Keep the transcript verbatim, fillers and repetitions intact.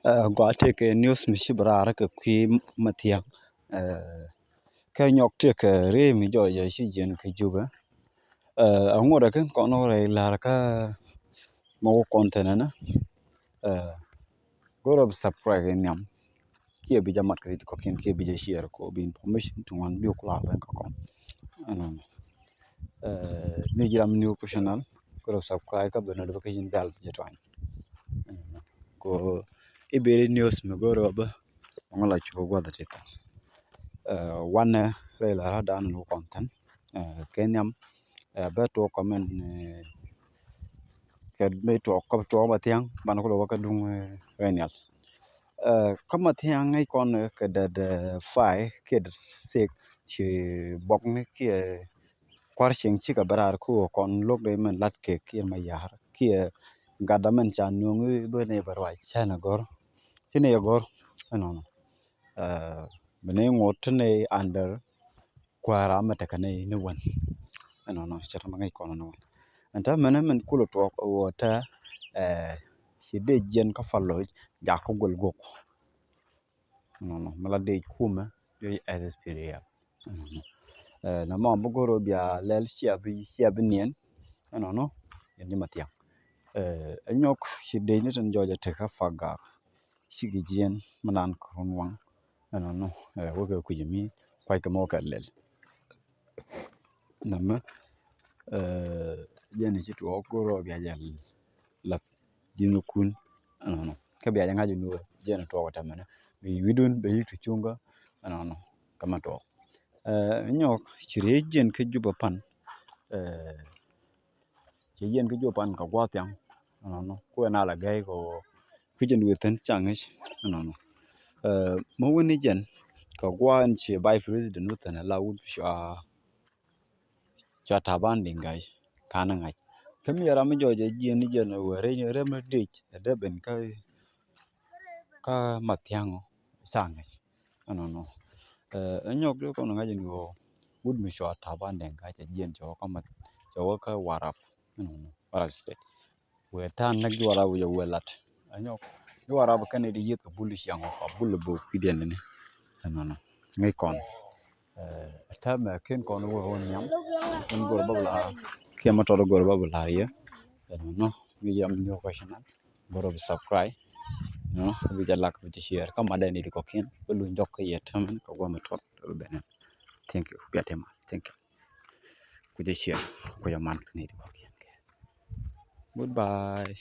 Ɛ, gɔaa tëëkɛ news mi ci bi raar kɛ kui̱ Mathiaŋ. Ɛ, kɛ nyɔk tëëkɛ rëë mi jɔɔcɛ ci jiɛn kɛ Jubɛ. Ɛ, aŋuɔ̱t ɛ kɛn kɔn rɛy la̱r kä mɛ wä kɔn tɛnɛ nä. Ɛ, go̱rɛ bi subscribe in nhiam. Kiɛ bi jɛ mat kɛ rit kɔ̱kiɛn kiɛ bi jɛ share kɔ bi information ti ŋuan bi kula ben kä kɔn. Ɛnɔnɔ. Ɛ, mi jiram new channel, go̱rɛ bi subscribe kä bi notification bell bi jɛ twany. Ɛnɔnɔ. Ko i̱ beri news mi go̱rɛ bä ŋɔ la cup guath ti than. Ɛ, wanɛ rɛy la ra dan lu kɔn than. Ɛ, kɛ nhiam, ɛ, bɛ tuɔk kɔmɛn, ɛ, kɛ mi tuɔk kä tuɔk Mathiaŋ ban kulɛ wä kä duŋ, ɛ, rɛy nhial. Ɛ, kä Mathiaŋ ŋäc kɔn, ɛ, kɛ dɛt, ɛ, five kiɛ dɛt six ci bɔkni kiɛ kua̱r cieŋ cikɛ bɛ raar ku kɔn lo̱k dee mɛn lat kɛ kiɛ ma ya̱r kiɛ gatdä mɛn ca nuɔ̱ŋ i̱ bä nɛ bɛ ruac cɛn ɛ gɔ̱r. Ci nɛ yɛ gɔ̱r ɛnɔnɔ. Ɛ, bi nɛ ŋot ti nɛ under kua̱r amɛ tekɛ nɛ ni wän. Ɛnɔnɔ cɛ tɛ ma ŋäc kɔn ni wän. Ɛn tɛ mɛnɛ mɛn kulɛ tuɔk wä tɛ, ɛ, ci dee jiɛn kä fa loc jak kä guɛl gok. Ɛnɔnɔ mi la dee kumɛ dee S S P D F. Ɛnɔnɔ. Ɛ, na mɔ bi go̱r wä bia lɛl cia bi, cia bi niɛn. Ɛnɔnɔ yɛn ni Mathiaŋ. Ɛ, ɛ nyɔk ci dee ni tɛn jɔɔc ɛ tekä fa gak. Cikɛ jiɛn mi naan kɛ run waŋ. Ɛnɔnɔ, ɛ, wä kɛ kui̱c mi kuac kɛ mɔ kɛ lɛl. Namɛ, ɛ, jɛn ci tuɔɔk go̱rɔ bia jɛ lath ji̱n kun. Ɛnɔnɔ. Kä bia jɛ ŋa̱c ni wä jɛn tuɔɔk tɛmɛnɛ. Bi wi̱dun bɛ yik ti cuŋkä. Ɛnɔnɔ. Kä ma tuɔɔk. Ɛ, nyɔk ci riec jɛn kä Jubɛ pan. Ɛ, ci jiɛn kä Jubɛ pan kɛ gua̱a̱th thiaŋ. Ɛnɔnɔ. Kuɛ na la gɛy kɛ wä. Kui̱c jɛn wëë thi̱n ca ŋi̱c. Ɛnɔnɔ. Ɛ, mɛ wä ni jɛn kɛ gua̱a̱th ɛn ci vice president wä thi̱n ala wut cua, cua Taban Deng Gai. Ka̱n ŋa̱c. Kä mi ram mi jɔɔc ɛ jiɛn ni jɛn wä rɛy ni rɛm dec ɛ dee ben kä, kä Mathiaŋ ɔ ca ŋa̱c. Ɛnɔnɔ. Ɛ, ɛ nyɔk dee kɔn ŋa̱c ni wä wut mi cua Taban Deng Gai cɛ jiɛn cɛ wä kä Mat-, cɛ wä kä Warap. Ɛnɔnɔ. Warap State. Wëë ta̱a̱n näk juɔrap wi̱c ɛ wëë lat. Anyɔk juɔrap kɛn i̱ di yieth kɛ bul i̱ ciaŋ ɔ kɛ bul i̱ bok kui̱diɛn ni. Ɛnɔnɔ ŋäc kɔn. Ɛ, täämɛ ken kɔn wä wä nhiam. Ken gor bä bi la kiɛ ma tɔt gor bä bi la riɛ. Ɛnɔnɔ mi yam ni wä kɔcä nan gor bä bi subscribe. Ɛnɔnɔ bi jɛ lak bi jɛ share kä ma dɛn i̱ di kɔkiɛn bä luny jɔk kä yɛ täämɛn kɛ guam tɔt bɛ bɛnɛ. Thank you. Bia tɛma. Thank you. Kucä ciɛ kucä man kɛ ni di kɔkiɛn kɛ. Goodbye.